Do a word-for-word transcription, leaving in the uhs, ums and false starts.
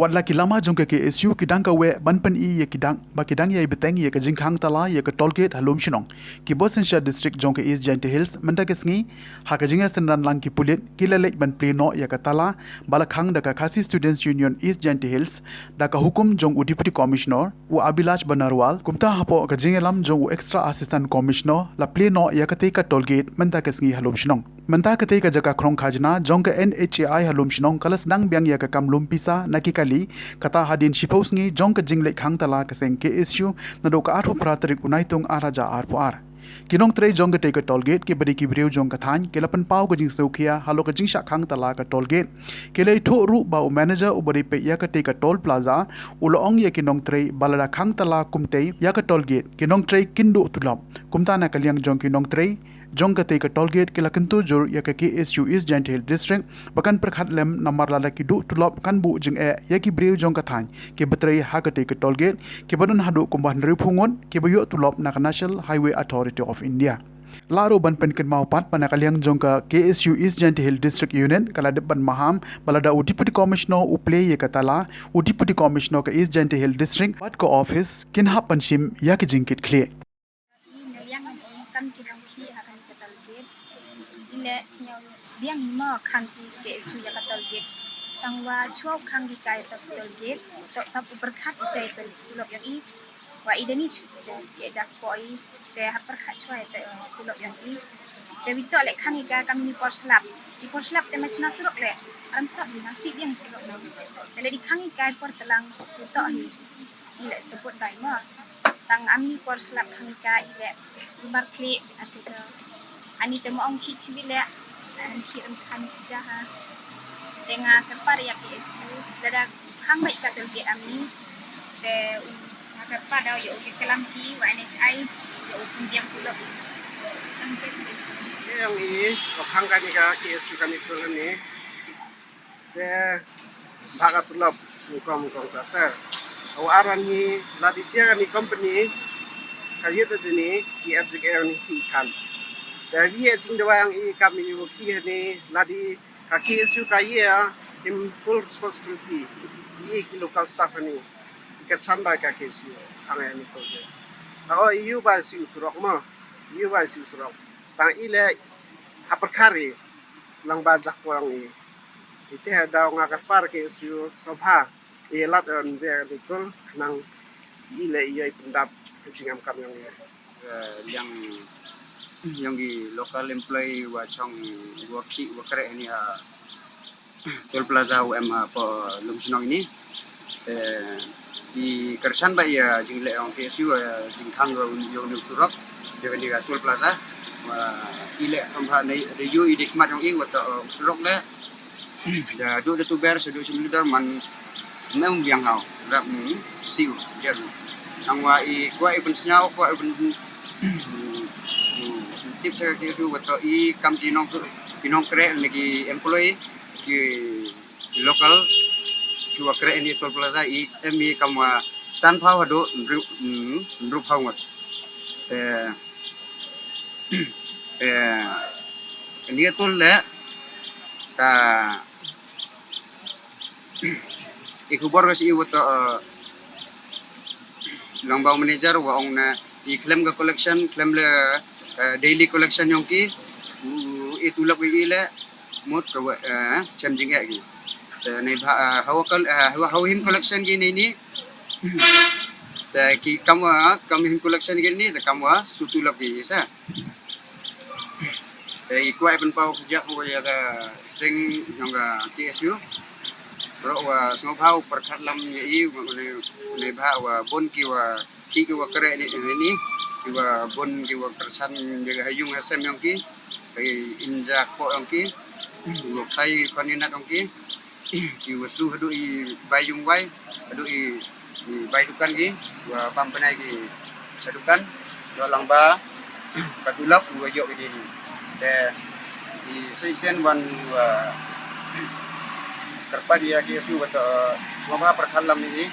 Watla ki lama jong ka K S U ki dang kaweh ban pyni ïa ki dang ba ki dang ïai bteng ïa ka jingkhang tala ïa ka toll gate ha Lumshnong. Ki bor synshar district jong ka East Jaintia Hills mynta ka sngi ha ka jingïasynran lang ki pulit ki la leit ban plie noh ïa ka tala ba la khang da ka Khasi Students Union East Jaintia Hills da ka hukum jong u Deputy Commissioner u Abhilash Banerwal, kumta hapoh ka jingïalam jong u Extra Assistant Commissioner la plie noh ïa katei ka toll gate mynta ka sngi ha Lumshnong. Mynta katei ka jaka khrong khajna jong ka N H A I ha Lumshnong ka la sdang biang ïa ka kam lum pisa na ki kali, kata hadien shiphew sngi jong ka jingleit khang tala ka seng K S U naduh ka arphew phra tarik u Naitung ar hajar arphew ar. Ki nongtrei jong katei ka toll gate kiba dei ki briew jong ka thaiñ ki la pynpaw ka jingsngewkhia halor ka jingshah khang tala ka toll gate. Ki la ïathuh ruh ba u manager uba dei peit ïa katei ka toll plaza u la ong ïa ki nongtrei ba lada khang tala kumtei ïa ka toll gate ki nongtrei kin duh tulop. Kumta na ka liang jong ki nongtrei jong katei ka toll gate ki la kyntu jur ïa ka K S U East Jaintia Hills District ba kan pyrkhat lem namar lada ki duh tulop kan buh jingeh ïa ki briew jong ka thaiñ kiba trei ha katei ka toll gate kiba don haduh kumba hynriewphew ngut kiba ïoh tulop na ka National Highway Authority of India. Lah ruh ban pynkynmaw pat ba na ka liang jong ka K S U East Jaintia Hills District Unit ka la dep ban maham ba lada u Deputy Commissioner u plie ïa ka tala, u Deputy Commissioner ka East Jaintia Hills District bad ka office kin hap ban shim ïa ki jingkitkhlieh. Ï na liang ï kam ki nongkhih ha kane ka toll gate. Ï leh sñiaw biang hi mo khang ki K S U ïa ka toll gate. Tang wa chwa u khang ki kai ta toll gate. To sap u pyrkhat i sa ïa tulop ïong i. Wa i dani chike jak poi te ha pyrkhat chwa ïa tulop ïong i. Te wi to leh khang i ka kam ni por slap. I por slap te ma chna surok leh. Aram sap hi nang si biang surok nang. Te leh di khang i kai por telang wi to hi. I leh sebut dai mo. Tang am ni por slap khang i ka i leh. Bar klik ati to. Ani te mo ong ki chiwi leh. Ani ki rem khang si jaha. Te nga kyrpad ïa K S U. Lada khang bait ka toll gate am ni. Te nga kyrpad ïa u ki kelam ki wa N H I ïa u pynbiang pulok. Tang te. Te ïong i, wa khang ka ni ka K S U ka ni toll ni. Te bha ka tulop nyngkong nyngkong chapser. Aw aran hi la di jia ni company ka yet de ni i at jik er ni ki kan. Te wi jing de wang i kam i wo ki ni la di ka K S U ka ye him full responsibility. I ki local staff ni i ka chan ba ka K S U ang ni to de. Aw i yu ba si u surok mo. I yu ba si u surok. Tang i le ha perkari lang ba jak pong i. Ite da nga ka par K S U sngewbha i lad ïa u nongtrei ka dei tul khnang i leh ïa i pyndap ka jingam kam ïong i. Eh, liang ïong i local employee wa chong wa khih wa kreh ni ha Toll Plaza u em ha poh Lumshnong ini. Eh, i kyrshan ba ïa jingleh ïong K S U, eh, jingkhang ïa u, ïa u surok, ïa kani ka Toll Plaza. Wa i leh kham bha ne, de ïoh i de khmat ïong i, wa to, eh, surok leh. Da duh da tu ber, sa duh shim lidar man, mem biang hau, rap, mm, siu, jer. Nang wa i kwah i pynsngew, kwah i pyn, mm, mm, tip sa K S U, wa to i kam ki nong, ki nongkreh, ne ki employee, ki local, ki wa kreh ni Toll Plaza i em i kam wa san phaw haduh hynriew, mm, hynriew phaw ngut. Eh, eh, ni toll leh ka i khubor ka si i wa to, eh, lang bau manager wa ong na i khlem ka collection, khlem le, eh, daily collection ïong ki, u, i tulop i leh, mut ka wa, eh, chem jingeh ki. Te nei bha, eh, hawa kal, eh, hawa, hawa him collection ki nei ni. Te ki kam wa, kam him collection ki ni, te kam wa, su tulop ki sa. Te i kwah i pynpaw ka jak wa ïa ka seng ïong ka K S U. Ro wa sngewbha u pyrkhat lam ïa i, wa nei, nei bha wa bun ki wa ki ki wa kreh ni, ni, ki wa bun ki wa kyrshan ïa ka ha ïung ha sem ïong ki, ka i inja ko ïong ki, wa psai khon inat ïong ki, ki wa su haduh i bai ïung wai, haduh i, i bai dukan ki, wa pam pynai ki sa dukan, wa lang ba, ka tulop, wa ïoh i dei ni. Te, i sa i sen wan, wa, kyrpad ïa K S U wa to, sngewbha pyrkhat lam ni i,